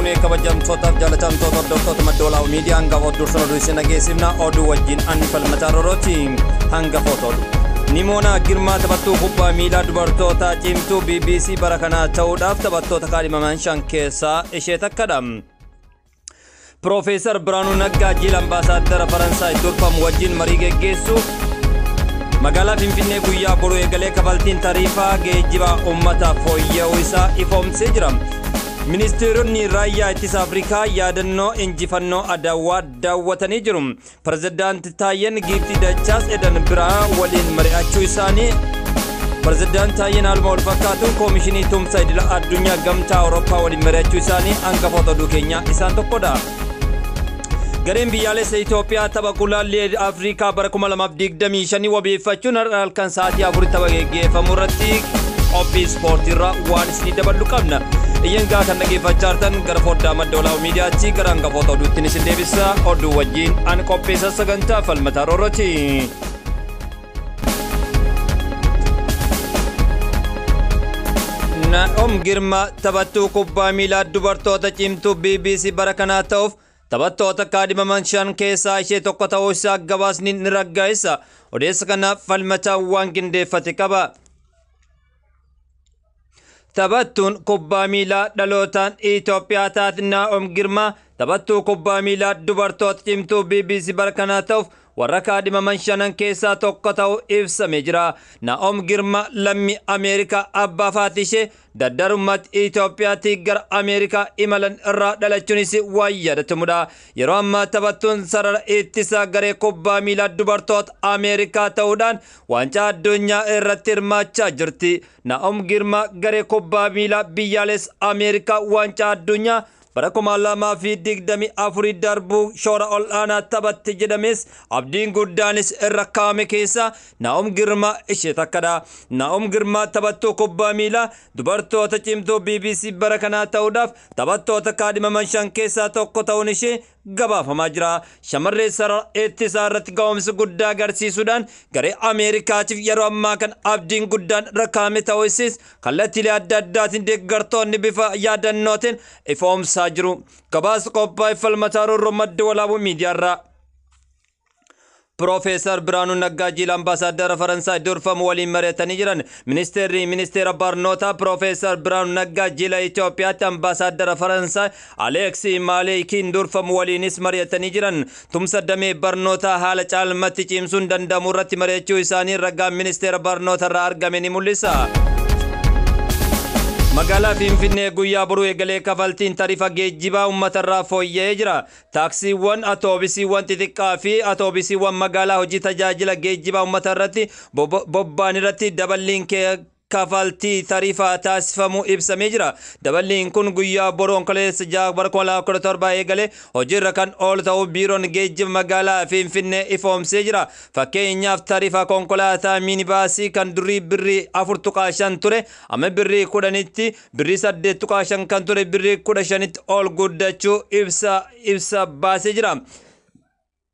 Fuunee kabajamtootaaf jaalatamtoota hordoftoota madda olaa'u miidiyaa hangafoota dursan oduu isin dhageessifna. Oduu wajjin anni Falmataa Rorooti. Hangafoota oduu. Nimoonaa Girmaa taphattuu kubbaa miilaa dubartoota cimtuu BBC bara kanaa ta'uudhaaf taphattoota kaadhimaman 5 keessaa ishee takkadha. Piroofeesar Biraanuu Naggaa jila ambaasaaddara Faransaay durfamu wajjin marii geggeessu. Magaalaa Finfinnee guyyaa boruu eegalee kafaltiin tariifaa geejjibaa uummataaf fooyya'uu isaa ifoomsee jira. Ministeeronni raayyaa ittisa Afrikaa yaadannoo injifannoo Adawaa daawwatanii jiru. Pirezidaanti Taayyeen Giiftii Dachaas Edan biraa waliin mari'achuu isaanii. Pirezidaanti Taayyeen haaluma wal fakkaatuun Koomishinii Tumsa Idila Addunyaa Gamtaa Awurooppaa waliin mari'achuu isaanii hangafoota oduu keenyaa isaan tokkodha. Gareen biyyaalessa Itoophiyaa tapha Gulaallee Afrikaa bara 2025 wabeeffachuun har'a halkan sa'aatii 4 tapha geggeeffamu irratti qophii ispoortiirraa waan isinii daballu qabna. Iyyangaa kan dhaggeeffachaa jirtan gara foddaa madda olaa'u miidiyaatti gara hangafoota oduutti isin deebisa. Oduu wajjin an qopheessa sagantaa Falmataa Roorrooti. Naa'om Girmaa taphattuu kubbaa miilaa dubartoota cimtuu BBC bara kanaa ta'uuf taphattoota kaadhimaman 5 keessaa ishee tokko ta'uu isaa gabaasni ni raggaa'isa. Odeessa kanaaf Falmataa waan qindeeffate qaba. Taphattuun kubbaa miilaa dhalootaan Itoophiyaa taate Naa'om Girmaa taphattuu kubbaa miilaa dubartoota cimtuu BBC bara kanaa ta'uuf warra kaadhimaman 5 keessaa tokko ta'uu ibsamee jira. Naa'om Girmaa lammii Ameerikaa abbaa fi ishee daddarummaatti Itoophiyaatti gara Ameerikaa imalan irraa dhalachuunis waan yaadatamudha. Yeroo ammaa taphattuun sarara ittisaa garee kubbaa miilaa dubartoota Ameerikaa ta'uudhaan waancaa addunyaa irratti hirmaachaa jirti. Naa'om Girmaa garee kubbaa miilaa biyyaalessa Ameerikaa waancaa addunyaa bara 2024 darbuu shoora ol'aanaa taphatte jedhames abdiin guddaanis irra kaa'ame keessa Naa'om Girmaa ishee takkadha. Naa'om Girmaa taphattuu kubbaa miilaa dubartoota cimtuu BBC bara kanaa ta'uudhaaf taphattoota kaadhimaman 5 keessaa tokko ta'uun ishee gabaafamaa jira. Shamarree sarara ittisaa irratti ga'umsa guddaa agarsiisuudhaan garee Ameerikaatiif yeroo ammaa kan abdiin guddaan irra kaa'ame ta'uu isiis kallattiilee adda addaatiin deeggartoonni bifa yaadannootiin ifoomsaa jiru. Gabaasa qophaa'e Falmataa Roorroo madda walaabuu miidiyaarraa. Piroofeesar Biraanuu Naggaa jila ambaasaaddara Faransaay durfamu waliin mari'atanii jiran. Ministeerri ministeera barnootaa Piroofeesar Biraanuu Naggaa jila Itoophiyaatti ambaasaaddara Faransaay Aleeksii Maaleekiin durfamu waliinis mari'atanii jiran. Tumsa damee barnootaa haala caalmatti cimsuun danda'amu irratti mari'achuu isaanii ragaan ministeera barnoota irraa argame ni mul'isa. Magaalaa Finfinnee guyyaa boruu eegalee kafaltiin tarifa geejjibaa uummatarraa fooyya'ee jira. Taaksiiwwan, atoobisiiwwan xixiqqaa fi atoobisiiwwan magaalaa hojii tajaajila geejjibaa uummatarratti bobba'an irratti daballiin kafaltii tarifaa taasifamuu ibsamee jira. Daballiin kun guyyaa boruu Onkololeessa 6 bara 2017 eegalee hojiirra kan oolu ta'uu biiroon geejjiba magaalaa Finfinnee ifoomsee jira. Fakkeenyaaf tarifa konkolaataa minibaasii kan durii birrii 4.5 ture amma birrii 10tti, birrii 8.5 kan ture birrii 15tti ol guddachuu ibsa baasee jira.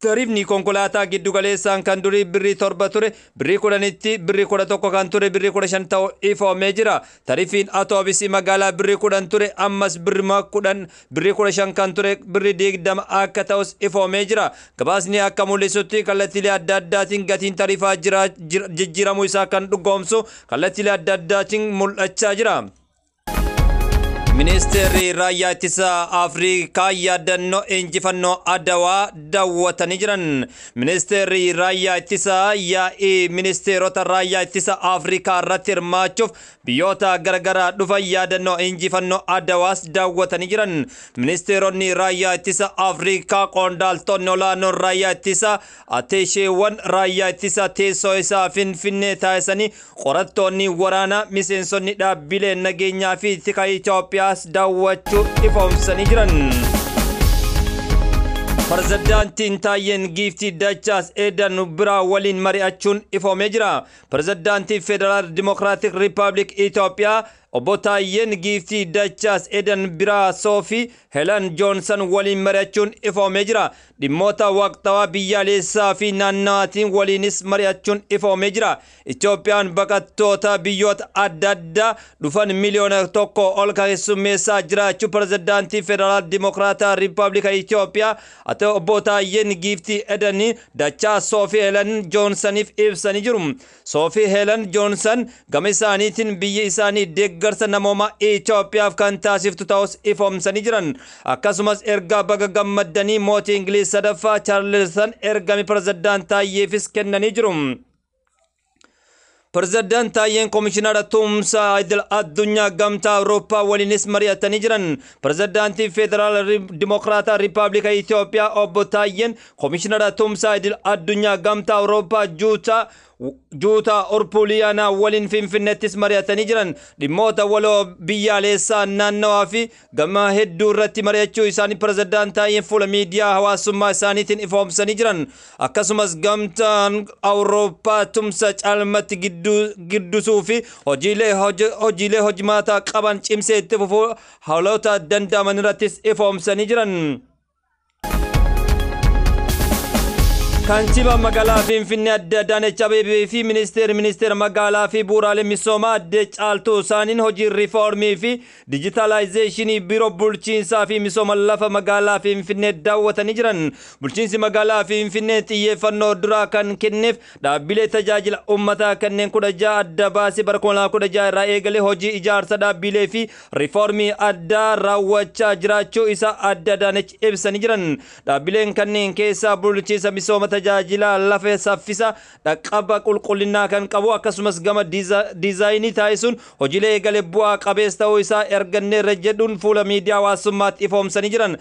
Tarifni konkolaataa giddu galeessaan kan durii birrii 7 ture birrii 10tti, birrii 11 kan ture birrii 15 ta'uu ifoomee jira. Tarifiin atoobisii magaalaa birrii 10 ture ammas birrii 10, birrii 15 kan ture birrii 20 akka ta'us ifoomee jira. Gabaasni akka mul'isutti kallattiilee adda addaatiin gatiin tarifaa jijjiiramuu isaa kan dhugoomsu kallattiilee adda addaatiin mul'achaa jira. Ministeerri raayyaa ittisa Afrikaa yaadannoo injifannoo Adawaa daawwatanii jiran. Ministeerri raayyaa ittisaa yaa'ii ministeerota raayyaa ittisa Afrikaa irratti hirmaachuuf biyyoota garaagaraa dhufan yaadannoo injifannoo Adawaas daawwatanii jiran. Ministeeronni raayyaa ittisa Afrikaa qondaaltonni olaanoon raayyaa ittisaa ateesheewwan raayyaa ittisaa teessoo isaa Finfinnee taasisanii qorattoonni waraanaa miseensonni dhaabbilee nageenyaa fi tika Itoophiyaa daawwachuu ifoomsanii jiran. Pirezidaantiin Taayyeen Giiftii Dachaas Edan biraa waliin mari'achuun ifoomee jira. Pirezidaantii Federaal Dimokiraatik Rippaabilik Itoophiyaa Obbo Taayyeen giiftii Dachaas Eden Biraa Soofii Helen Joonsan waliin mari'achuun ifoomee jira. Dhimmoota waqtawaa biyyaalessaa fi naannawaatiin waliinis mari'achuun ifoomee jira. Itoophiyaan baqattoota biyyoota adda addaa dhufan 1 miliyoona ol keessummeessaa jiraachuu pirezidaantii Federaal Dimokiraataa Riippaabilika Itoophiyaa ati obbo Taayyeen giiftii Eden Dachaa Soofii Helen Joonsaniif ibsanii jiru. Soofii Helen Joonsan gama isaaniitiin biyyi isaanii deeggarsa namoomaa Itoophiyaaf kan taasiftu ta'us ifoomsanii jiran. Akkasumas ergaa baga gammaddanii mootii Ingiliiz sadaffaa Chaarlsan ergami pirezidaant Taayyeefis kennanii jiru. Pirezidaant Taayyeen Komishinara Tumsaa Idil Addunyaa Gamtaa Awurooppaa waliinis mari'atanii jiran. Pirezidaantii Federaal Dimokiraataa Riippaabilika Itoophiyaa obbo Taayyeen Komishinara Tumsaa Idil Addunyaa Gamtaa Awurooppaa Juutaa Orpuuliyaanaa waliin Finfinneettis mari'atanii jiran. Dhimmoota waloo biyyaalessaa, naannawaa fi gama hedduu irratti mari'achuu isaanii pirezidaant Taayyeen fuula miidiyaa hawaasummaa isaaniitiin ifoomsanii jiran. Akkasumas Gamtaan Awurooppaa tumsa caalmatti giddusuu fi hojiilee hojimaataa qaban cimsee itti fufuu haalota danda'aman irrattis ifoomsanii jiran. Kantiibaa magaalaa Finfinnee Adde Adaanech Abeebee fi ministeera magaalaa fi bu'uuraalee misoomaa Adde Caaltuu Saaniin hojii riifoormii fi dijitaalaayizeeshinii biiroo bulchiinsaa fi misooma lafa magaalaa Finfinnee daawwatanii jiran. Bulchiinsi magaalaa Finfinnee xiyyeeffannoo duraa kan kenneef dhaabbilee tajaajila uummataa kanneen 16 adda baasee bara 2016 irraa eegalee hojii ijaarsa dhaabbilee fi riifoormii addaa raawwachaa jiraachuu isaa Adde Adaanech ibsanii jiran. Dhaabbileen kanneen keessaa bulchiinsa misooma tajaajila lafa saffisa dhaqqaba qulqullinaa kan qabu, akkasumas gama diizaayinii taasisuun hojiilee eegale bu'aa qabeessa ta'uu isaa erganneerra jedhuun fuula miidiyaa hawaasummaatti ifoomsanii jiran.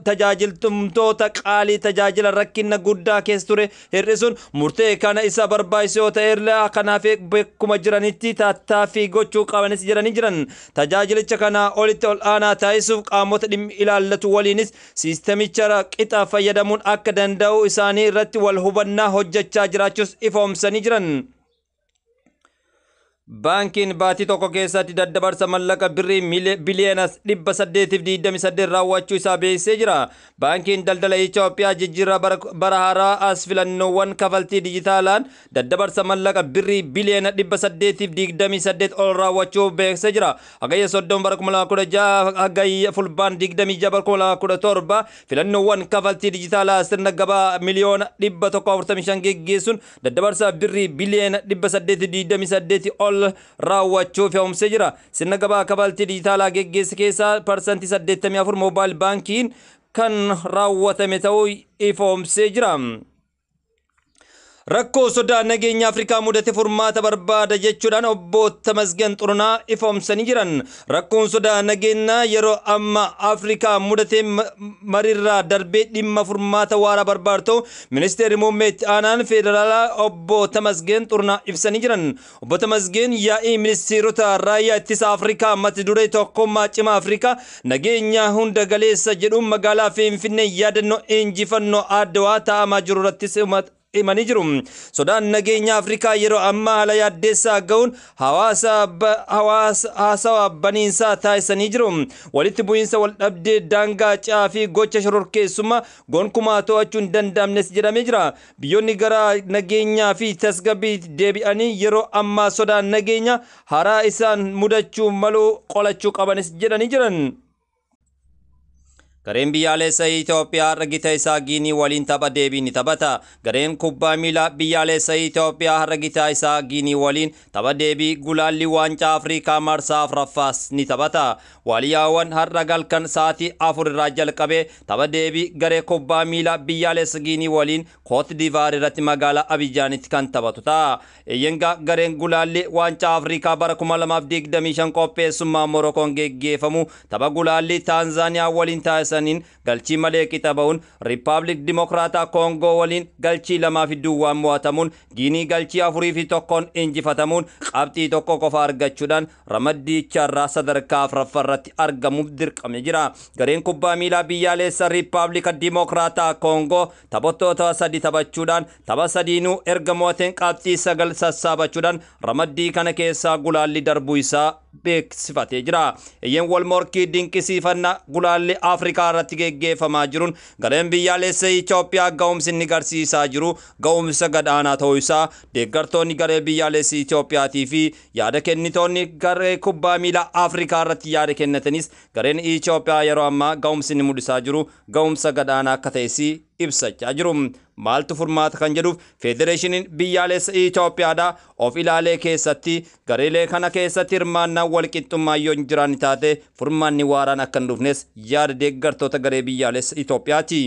Tajaajiltumtoota qaalii tajaajila rakkina guddaa keessa ture hir'isuun murtee kana isa barbaachisoo ta'e kanaaf bakkuma jiranitti tattaaffii gochuu qabanis jedhanii jiran. Tajaajilicha kana olitti ol aanaa taasisuuf qaamota dhimmi ilaallatu waliinis siistamicha qixa fayyadamuun akka danda'u isaanii irratti wal hubannaa hojjechaa jiraachuus ifoomsanii jiran. Baankiin baatii tokko keessatti daddabarsa mallaqa birrii biliyoona 828 raawwachuu isaa beeksisee jira. Baankiin Daldala Itoophiyaa jijjiirraa bara haaraa as filannoowwan kafaltii dijitaalaan daddabarsa mallaqa birrii biliyoona 828 ol raawwachuu beeksisee jira. Hagayya 30 bara 2016 hagayya fulbaan 26 bara 2017 filannoowwan kafaltii dijitaalaa sirna gabaa miliyoona 145 geggeessuun daddabarsa birrii biliyoona 828 ol raawwachuu fe'umsee jira. Sirna gabaa kafaltii dijitaalaa geggeesse keessaa 84% mobile banking kan raawwatame ta'uu ifoomsee jira. Rakkoo sodaa nageenya Afrikaa mudate furmaata barbaada jechuudhaan obbo Tamasgen Xurunaa ifoomsanii jiran. Rakkoon sodaa nageenyaa yeroo amma Afrikaa mudate marirraa darbee dhimma furmaata waaraa barbaadu ta'u ministeerri muummee itti aanaan federaalaa obbo Tamasgen Xurunaa ibsanii jiran. Obbo Tamasgen yaa'ii ministeerota raayyaa ittisa Afrikaa mata duree "Tokkummaa cimaa Afrikaa nageenya hunda galeessa" jedhuun magaalaa Finfinnee yaadannoo injifannoo Adwaa taa'amaa jiru irrattis himanii jiru. Sodaan nageenya Afrikaa yeroo ammaa haala yaaddeessaa ga'uun hawaasa haasawa baniinsaa taasisanii jiru. Walitti bu'iinsa, wal dhabdee daangaa ce'aa fi gocha shororkeessummaa gonkumaa to'achuu hin danda'amnes jedhamee jira. Biyyoonni gara nageenyaa fi tasgabbii deebi'anii yeroo ammaa sodaan nageenya haaraa isaan mudachuu maluu qolachuu qabanis jedhanii jiran. Gareen biyyaalessa Itoophiyaa har'a gita isaa Giinii waliin tapha deebii ni taphata. Gareen kubbaa miilaa biyyaalessa Itoophiyaa har'a gita isaa Giinii waliin tapha deebii gulaallii waancaa Afrikaa marsaa afuraffaas ni taphata. Waaliyaawwan har'a galkan sa'aatii 4 irraa jalqabee tapha deebii garee kubbaa miilaa biyyaalessa Giinii waliin Koot Divaar irratti magaalaa Abijaanitti kan taphatu ta'a. Eeyyengaa gareen gulaallii waancaa Afrikaa bara 2025 qopheessummaa Morokoon geggeeffamu tapha gulaallii Taanzaaniyaa waliin taasisan taasisaniin galchii malee qixa ba'uun, Riippaabilik Dimokiraataa Koongoo waliin galchii 2-0 mo'atamuun, Giinii galchii 4-1 injifatamuun qabxii 1 qofa argachuudhaan ramaddicharraa sadarkaa afuraffaarratti argamuuf dirqame jira. Gareen kubbaa miilaa biyyaalessa Riippaabilika Dimokiraataa Koongoo taphattoota 3 taphachuudhaan tapha sadiinuu erga mo'ateen qabxii 9 sassaabachuudhaan ramaddii kana keessaa gulaalli darbuu isaa beeksifatee jira. Eeyyeen wal morkii dinqisiifannaa gulaalli Afrikaa irratti geggeeffamaa jiruun gareen biyyaalessa Itoophiyaa ga'umsi inni garsiisaa jiru ga'umsa gadaanaa ta'uu isaa deeggartoonni garee biyyaalessa Itoophiyaatii fi yaada kennitoonni garee kubbaa miilaa Afrikaa irratti yaada kennatanis gareen Itoophiyaa yeroo ammaa ga'umsi inni mul'isaa jiru ga'umsa gadaanaa akka ta'es ibsachaa jiru. Maaltu furmaata kan jedhuuf Feedereeshiniin biyyaalessa Itoophiyaadhaa of ilaalee keessatti gareelee kana keessatti hirmaannaan walqixxummaa yoo hin jiraanne taate furmaanni waaraan akka hin dhufnes yaada deeggartoota garee biyyaalessa Itoophiyaati.